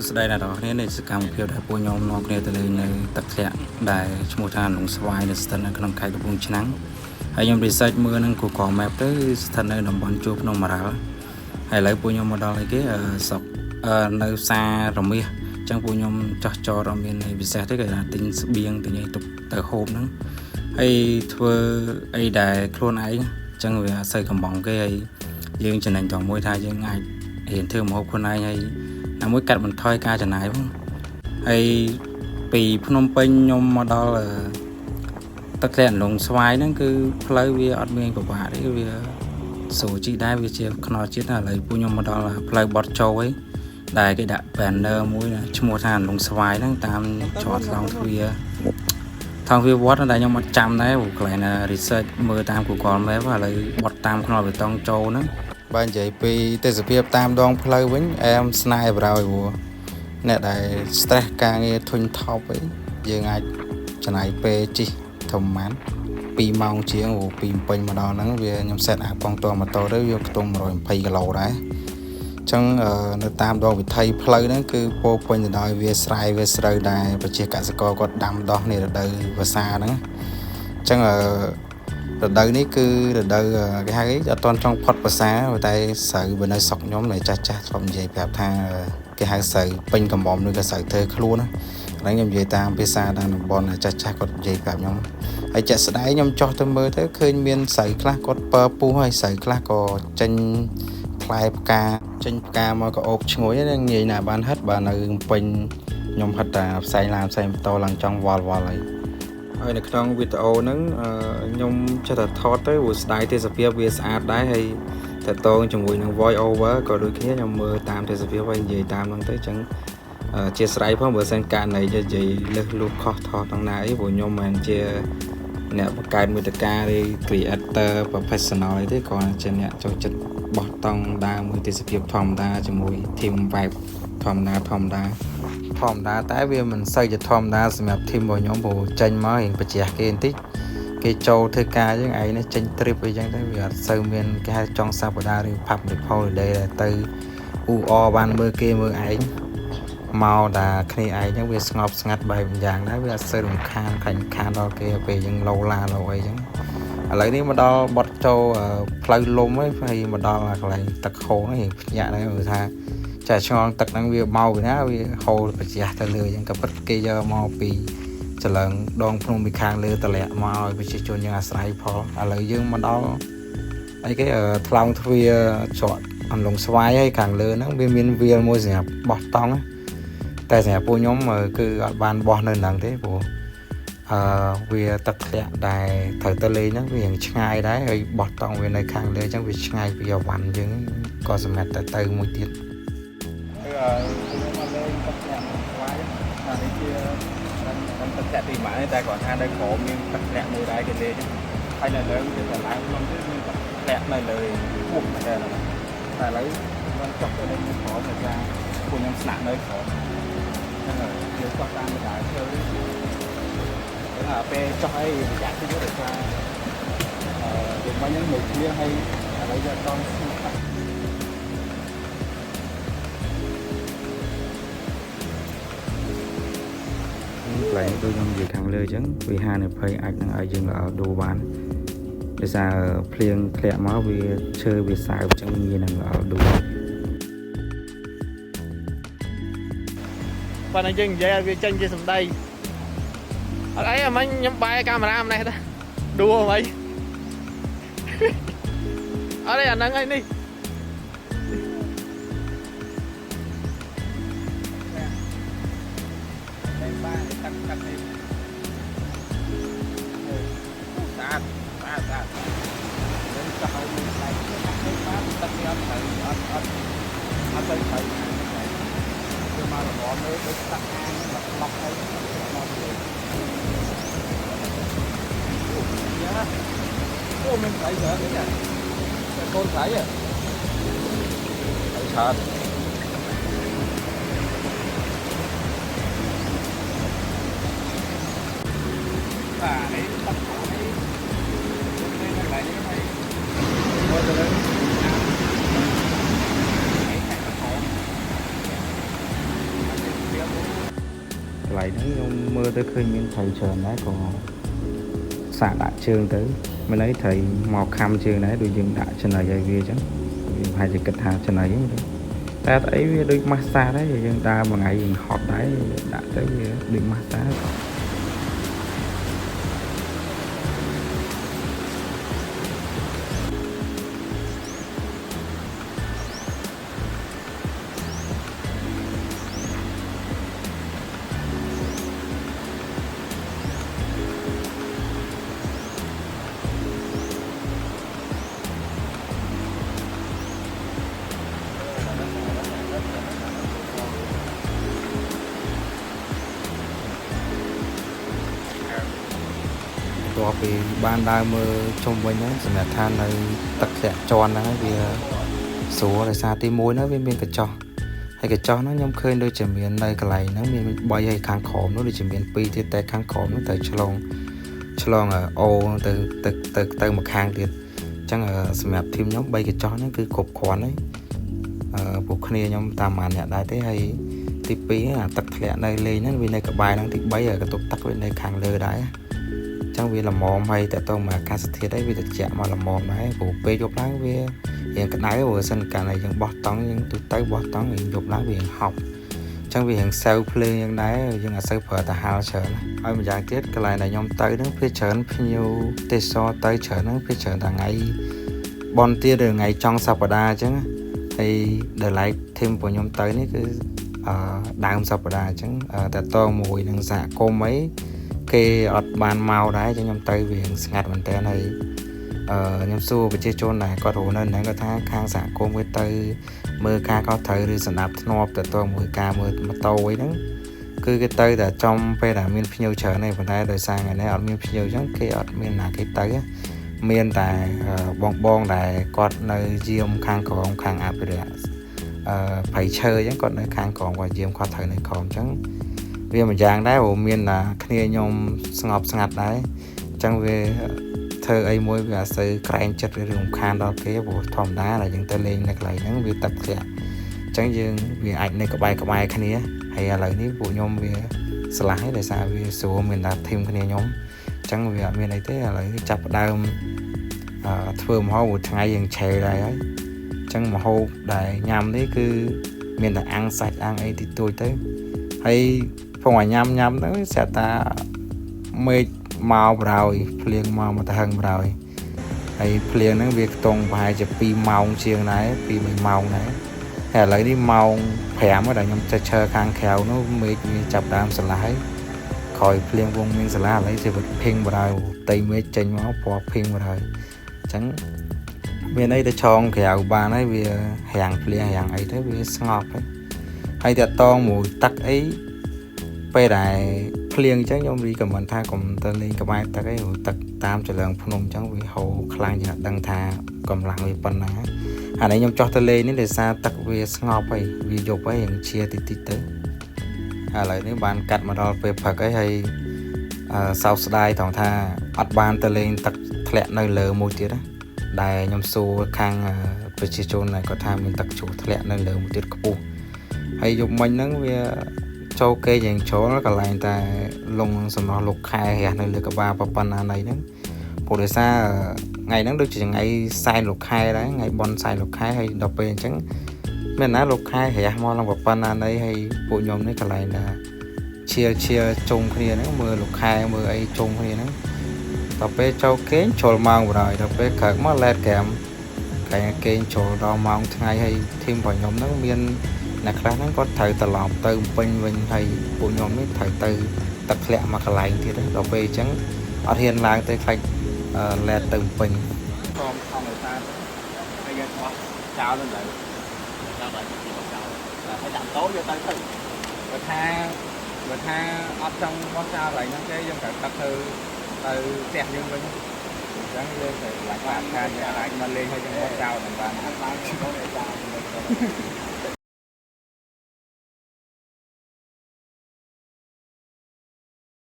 សួស្តីអ្នកទាំងអស់គ្នា។នេះសកម្មភាពដែលពួកខ្ញុំនាំគ្នាទៅលេងនៅទឹកធ្លាក់ដែលឈ្មោះថាអន្លង់ស្វាយនៅស្ថិតនៅក្នុងខេត្តកំពង់ឆ្នាំងហើយខ្ញុំ research មើលនឹង Google Map ទៅស្ថិតនៅតំបន់ជួរភ្នំបារ៉ាល់ហើយឥឡូវពួកខ្ញុំមកដល់អីគេអឺស្រុកអឺនៅផ្សាររមាសអញ្ចឹងពួកខ្ញុំចោះចតអត់មានអីពិសេសទេគេថាទិញស្បៀងទិញអីទុកទៅហូបហ្នឹងហើយធ្វើអីដែលខ្លួនឯងអញ្ចឹងវាអត់សូវកំងគេហើយយើងចំណេញត្រង់មួយថាយើងអាចរៀនធ្វើម្ហូបខ្លួនឯងហើយ ណាមួយកាត់បន្ថយការចំណាយផងហើយពីភ្នំពេញខ្ញុំមកដល់ទឹកធ្លាក់អន្លង់ស្វាយហ្នឹងគឺផ្លូវវាអត់មានពិបាកទេវាស្រួលជិះដែរវាជាខ្នល់ជាតិណាឥឡូវពួកខ្ញុំមកដល់ផ្លូវបត់ចូលឯងដែលគេដាក់ banner មួយណាឈ្មោះថាអន្លង់ស្វាយហ្នឹងតាមច្រកថ្លង់ទ្វារថងវាវត្តដែលខ្ញុំអត់ចាំដែរព្រោះកន្លែងណា research មើលតាម Google Map ឥឡូវបត់តាមខ្នល់បេតុងចូលហ្នឹង បើនិយាយពីទេសភាពតាមដងផ្លូវវិញអែមស្នេហ៍ប្រហើយព្រោះអ្នកដែល stress ការងារធុញថប់អីយើងអាចចំណាយពេលជិះធំប៉ុន្មាន2ម៉ោងជាងព្រោះពីភ្នំពេញមកដល់ហ្នឹងវាខ្ញុំ set up កង់តម៉ូតូទៅវាខ្ទង់120គីឡូដែរអញ្ចឹងនៅតាមដងវិថីផ្លូវហ្នឹងគឺពោរពេញទៅដោយវាស្រែវាស្រូវដែលប្រជាកសិករគាត់ដាំដុះនេះរដូវវស្សាហ្នឹងអញ្ចឹងរដូវនេះគឺរដូវគេហៅអីអត់ទាន់ចង់ផុតភាសាតែស្រូវបើនៅស្រុកខ្ញុំដែលចាស់ចាស់ធ្លាប់និយាយប្រាប់ថាគេហៅស្រូវពេញកំមុំឬក៏ស្រូវធ្វើខ្លួនណាហ្នឹងខ្ញុំនិយាយតាមភាសាតាមតំបន់ចាស់ចាស់គាត់និយាយប្រាប់ខ្ញុំហើយជាក់ស្ដែងខ្ញុំចោះទៅមើលទៅឃើញមានស្រូវខ្លះគាត់ពើពុះហើយស្រូវខ្លះក៏ចេញផ្លែផ្កាចេញផ្កាមកក៏អូបឈ្ងុយហ្នឹងងាយណាស់បានហិតបើនៅពេញខ្ញុំហិតតែផ្សែងឡានផ្សែងម៉ូតូឡើងចង់វល់វល់ហើយ ហើយនៅក្នុងវីដេអូហ្នឹងខ្ញុំចេះតែថតទៅព្រោះស្ដាយទេសភាពវាស្អាតដែរហើយតកតងជាមួយនឹង voice over ក៏ដូចគ្នាខ្ញុំមើលតាមទេសភាពហើយនិយាយតាមហ្នឹងទៅអញ្ចឹងជាស្រ័យផងបើសិនករណីនិយាយលើសលួសខុសថតក្នុងណាអីព្រោះខ្ញុំមិនមែនជាអ្នកបង្កើតមាតិកាឬ creator professional អីទេគ្រាន់តែជាអ្នកចូលចិត្តបោះតង់ដើមមួយទេសភាពធម្មតាជាមួយ team vibe ធម្មតាធម្មតា ធម្មតាតែវាមិនសូវជាធម្មតាសម្រាប់ team របស់ខ្ញុំព្រោះចេញមករៀងបច្ចាស់គេបន្តិចគេចូលធ្វើការអញ្ចឹងឯងនេះចេញ trip អីចឹងទៅវាអត់សូវមានគេហៅចុងសប្តាហ៍ឬ public holiday ដែលទៅអ៊ូអបានមើលគេមើលឯងមកតែគ្នាឯងចឹងវាស្ងប់ស្ងាត់បែបយ៉ាងដែរវាអត់សូវរំខានខ្លាញ់ខានដល់គេពេលយើងឡូឡាឡូអីចឹងឥឡូវនេះមកដល់បត់ចូលផ្លូវលំហើយហើយមកដល់កន្លែងទឹកហូរហ្នឹងរៀងភ្ញាក់ដែរគឺថា ចាឆ្ងល់ទឹកហ្នឹងវាមកពីណាវាហូរប្រជះទៅលើអញ្ចឹងក៏ពិតគេយកមកពីចលឹងដងភ្នំពីខាងលើតម្លាក់មកឲ្យប្រជាជនយើងអាស្រ័យផលឥឡូវយើងមកដល់អីគេថ្លោងទ្វារច្រកអន្លង់ស្វាយហើយខាងលើហ្នឹងវាមានវាលមួយសម្រាប់បោះតង់តែសម្រាប់ពួកខ្ញុំគឺអត់បានបោះនៅហ្នឹងទេព្រោះអឺវាទឹកធ្លាក់ដែលត្រូវទៅលេងហ្នឹងវារៀងឆ្ងាយដែរហើយបោះតង់វានៅខាងលើអញ្ចឹងវាឆ្ងាយពីអវ៉ាន់យើងក៏សម្រាប់តែទៅមួយទៀត គឺខ្ញុំមកលេងទឹកធ្លាក់ស្វាយបាទនេះជាទឹកធ្លាក់ទីម៉ាក់តែគាត់ថានៅក្រោមមានទឹកធ្លាក់មួយដែរគេលេងហើយនៅលើវាទៅឡើងក្នុងទៀតមានទឹកធ្លាក់នៅលើពោះមែនតើតែឥឡូវខ្ញុំចុះទៅលេងនៅក្រោមដោយសារពួកខ្ញុំស្នាក់នៅក្រោមហ្នឹងហើយយើងចុះតាមបណ្ដាឈើហ្នឹងពេលចុះអីប្រយ័ត្នតិចដោយសារអឺយើងមិញហ្នឹងមួយគ្នាហើយឥឡូវយើងអត់តស្ងួត កន្លែងដូចខ្ញុំនិយាយខាងលើអញ្ចឹងវាហានិភ័យអាចនឹងឲ្យយើងល្អដូរបានដោយសារភ្លៀងធ្លាក់មកវាឈើវាសើបអញ្ចឹងងាយនឹងល្អដូរ ប៉ុន្តែយើងនិយាយឲ្យវាចេញជាសម្ដីអត់អីអាមិញខ្ញុំបែរកាមេរ៉ាម្នេះដែរដួលហ្មងអត់ទេអាហ្នឹងឯនេះ តែបានទឹកទឹកនេះស្អាតស្អាតស្អាតនឹងចោះឲ្យមានផ្នែកទឹកនេះបានទឹកនេះអត់ត្រូវអត់អត់អត់ទៅត្រូវគឺមកល្មមមើលដូចទឹកអាងមកឡុកហើយមកទៅយ៉ាអូមានត្រីច្រើននេះតែកូនត្រីហ៎ត្រីច្រើន បាទនេះទឹកនេះនេះនៅកន្លែងនេះហើយមើលទៅលើនេះតែក្រហម កន្លែងហ្នឹងខ្ញុំមើលទៅឃើញមានត្រីច្រើនដែរក៏សាកដាក់ជើងទៅមិនអីត្រីមកខំជើងដែរដូចយើងដាក់ចំណីឲ្យវាអញ្ចឹងវាប្រហែលជាគិតថាចំណីហ្នឹងតែអត់អីវាដូចម៉ាស្សាដែរយើងដើរមួយថ្ងៃយើងហត់ដែរដាក់ទៅវាដូចម៉ាស្សា បន្ទាប់ពីបានដើរមើលជុំវិញហ្នឹងសម្រាប់ថានៅទឹកធ្លាក់ជាន់ហ្នឹងហើយវាស្រួលដោយសារទី1ហ្នឹងវាមានកញ្ចោះហើយកញ្ចោះហ្នឹងខ្ញុំឃើញដូចជាមាននៅកន្លែងហ្នឹងមាន3ហើយខាងក្រោមនោះដូចជាមាន2ទៀតតែខាងក្រោមនោះត្រូវឆ្លងឆ្លងអូទៅទៅទៅទៅមកខាងទៀតអញ្ចឹងសម្រាប់ធីមខ្ញុំ3កញ្ចោះហ្នឹងគឺគ្រប់គ្រាន់ហើយអឺពួកគ្នាខ្ញុំតាមបានអ្នកដែរទេហើយទី2អាទឹកធ្លាក់នៅលេងហ្នឹងវានៅក្បែរហ្នឹងទី3កន្ទប់ទឹកវានៅខាងលើដែរ ចឹងវាល្មមហើយតើតើមកអាកាសធាតុអីវាត្រជាក់មកល្មមដែរព្រោះពេលយប់ឡើងវារៀងក្តៅព្រោះសិនកាលណាយើងបោះតង់យើងទូទៅបោះតង់យើងយប់ឡើងវារៀងហប់ចឹងវារៀងសៅភ្លើងយ៉ាងដែរយើងអត់សូវប្រើតាហាលច្រើនហើយម្យ៉ាងទៀតកន្លែងដែលខ្ញុំទៅហ្នឹងភាគច្រើនភ្ញៀវទេសចរទៅច្រើនហ្នឹងភាគច្រើនតែថ្ងៃបនទៀតឬថ្ងៃចុងសប្តាហ៍អញ្ចឹងហើយដល់ឡែកធីមរបស់ខ្ញុំទៅនេះគឺអឺដើមសប្តាហ៍អញ្ចឹងតើតមួយនឹងសហគមន៍អី គេអត់បានមកដែរចឹងខ្ញុំទៅវាស្ងាត់មែនតើហើយអឺខ្ញុំសួរប្រជាជនដែរគាត់រស់នៅហ្នឹងគាត់ថាខាងសហគមន៍គេទៅមើលការខុសត្រូវឬសម្ដាប់ធ្នាប់ទៅទៅមួយការមើលម៉ូតូអីហ្នឹងគឺគេទៅតែចំពេលដែលមានភ្ញៀវច្រើនឯងប៉ុន្តែដោយសារថ្ងៃនេះអត់មានភ្ញៀវចឹងគេអត់មានណាគេទៅមានតែបងបងដែលគាត់នៅយាមខាងក្រោមខាងអភិរក្សអឺព្រៃឈើចឹងគាត់នៅខាងក្រោមគាត់យាមគាត់ត្រូវនៅក្រោមចឹង វាមួយយ៉ាងដែរព្រោះមានតែគ្នាខ្ញុំស្ងប់ស្ងាត់ដែរអញ្ចឹងវាធ្វើអីមួយវាអត់សូវក្រែងចិត្តឬរំខានដល់គេព្រោះធម្មតាដែលយើងទៅលេងនៅកន្លែងហ្នឹងវាទឹកធ្លាក់អញ្ចឹងយើងវាអាចនៅក្បែរក្បែរគ្នាហើយឥឡូវនេះពួកខ្ញុំវាស្លាស់ហើយដោយសារវាស្រួលមានតែធីមគ្នាខ្ញុំអញ្ចឹងវាអត់មានអីទេឥឡូវចាប់ផ្ដើមអឺធ្វើម្ហូបមួយថ្ងៃយើងឆេដែរហើយអញ្ចឹងម្ហូបដែលញ៉ាំនេះគឺមានតែអាំងសាច់អាំងអីតិចតួចទៅហើយ ផងឲ្យញ៉ាំញ៉ាំទៅស្រាប់តាមេឃមកប្រហើយភ្លៀងមកមកទៅហឹងប្រហើយហើយភ្លៀងហ្នឹងវាខ្ទង់ប្រហែលជា2ម៉ោងជាងដែរ2 3ម៉ោងដែរហើយឥឡូវនេះម៉ោង5ហើយដែលខ្ញុំចេះឈរខាងក្រៅនោះមេឃវាចាប់ដើមស្រឡះហើយក្រោយភ្លៀងវងមានស្រឡះឥឡូវជីវិតភីងប្រហើយផ្ទៃមេឃចេញមកពណ៌ភីងប្រហើយអញ្ចឹងមានអីទៅឆងក្រៅបានហើយវារាំងភ្លៀងរាំងអីទៅវាស្ងប់ហើយហើយតាក់តងមួយទឹកអី ពេលដែលភ្លៀងអញ្ចឹងខ្ញុំរីកមិនថាកុំទៅលេងក្បែរទឹកអីព្រោះទឹកតាមចលងភ្នំអញ្ចឹងវាហូរខ្លាំងជាងអត់ដឹងថាកម្លាំងវាប៉ុណ្ណាអានេះខ្ញុំចោះទៅលេងនេះដោយសារទឹកវាស្ងប់ហើយវាយប់ហើយរៀងជាតិចតិចទៅឥឡូវនេះបានកាត់មកដល់ពេលព្រឹកហើយហើយអឺសោកស្ដាយត្រង់ថាអត់បានទៅលេងទឹកធ្លាក់នៅលើមួយទៀតណាដែលខ្ញុំសួរខាងប្រជាជនដែរគាត់ថាមានទឹកជ្រោះធ្លាក់នៅលើមួយទៀតខ្ពស់ហើយយប់មិញហ្នឹងវា ចូលគេយ៉ាងចូលកន្លែងតែលងសំណោះលោកខែរះនៅលើក្បាលប៉ុណ្ណាណីហ្នឹងព្រោះដោយសារថ្ងៃហ្នឹងដូចជាថ្ងៃសែនលោកខែដែរថ្ងៃបន់សែនលោកខែហើយដល់ពេលអញ្ចឹងមានណាលោកខែរះមកឡើងប៉ុណ្ណាណីហើយពួកខ្ញុំនេះកន្លែងតែឈៀឈៀជុំគ្នាហ្នឹងមើលលោកខែមើលអីជុំគ្នាហ្នឹងដល់ពេលចូលគេងចូលម៉ោងបណ្ដោយដល់ពេលក្រោកមកឡែតក្រាមកែគេងចូលដល់ម៉ោងថ្ងៃហើយធីមរបស់ខ្ញុំហ្នឹងមាន អ្នកខ្លះហ្នឹងគាត់ត្រូវត្រឡប់ទៅពេញវិញហើយពួកខ្ញុំនេះត្រូវទៅទឹកធ្លាក់មកកន្លែងទៀតដល់ពេលអញ្ចឹងអត់ហ៊ានឡើងទៅខ្លាចឡែតទៅពេញ ខំខំឲ្យតាហើយយើងបោះចោលទៅលើ ដល់ដល់ទីបោះចោលហើយដាក់តោយកទៅទៅ បើថាបើថាអត់ចង់បោះចោលកន្លែងហ្នឹងទេយើងត្រូវទឹកទៅទៅផ្ទះយើងវិញអញ្ចឹងយើងត្រូវឡាច់បាក់ខាងយើងអាចមកលេងហើយយើងបោះចោលហ្នឹងបាន បានទៅចោលទៅ